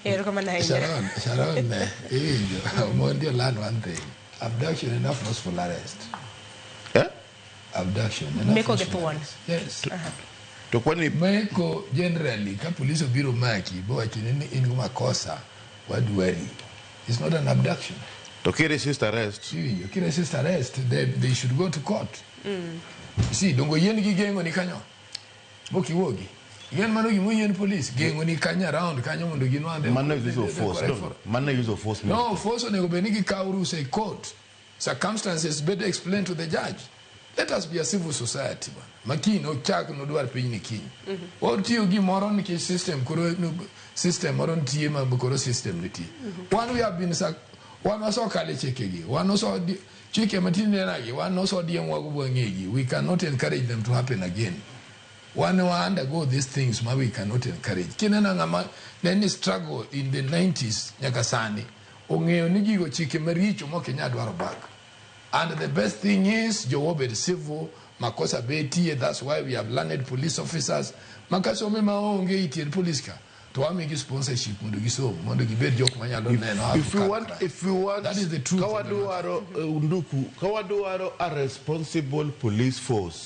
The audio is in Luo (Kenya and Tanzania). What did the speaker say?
Erokamano ahinya. Sharon, Sharon, iwinjo, mondi learn one thing. Abduction and forceful arrest. Eh? Abduction and Meko gi forceful thuon. arrest. Yes. To kwani Meko generally ka police obiro maki bowacho ni in gi makosa wadwari. It's not an abduction. To ki resist arrest. Iwinjo, ki resist arrest, they should go to court. See, dongo yien gi geng'o ni kanyo. Mok iwuogi. Yien mano gima oyien police geng'o ni kanyo around kanyo mondo ginwande. Mano use of force. No, mano use of force. No, force onego bed ni gikawo rusa e court. Circumstances better explain to the judge. Let us be a civil society bwana. Makiny ochak nodwar piny ni kiny. Watiyo gimoro nikech system koro system moro nitie ma koro system nitie. Wan we have been wan wasekale chikegi. Wan oso chike matinde nagi wan osodiemwa go bwang'egi. We cannot encourage them to happen again. Wan wa undergo these things ma we cannot encourage. Kineno ng'ama ne ni struggle in the 90s nyaka sani ong'eyo ni gigo chike maricho mok inyal dwaro back. And the best thing is jowo bed civil, makosa betie, that's why we have learned police officers. Makasome maonge itiend police ka to wamigi sponsorship mondo gisom mondo gibed jok manyalo neno how If to we cut want, crime. if we want, That is the truth of the matter. Kawadwaro nduku, kawadwaro a responsible police force.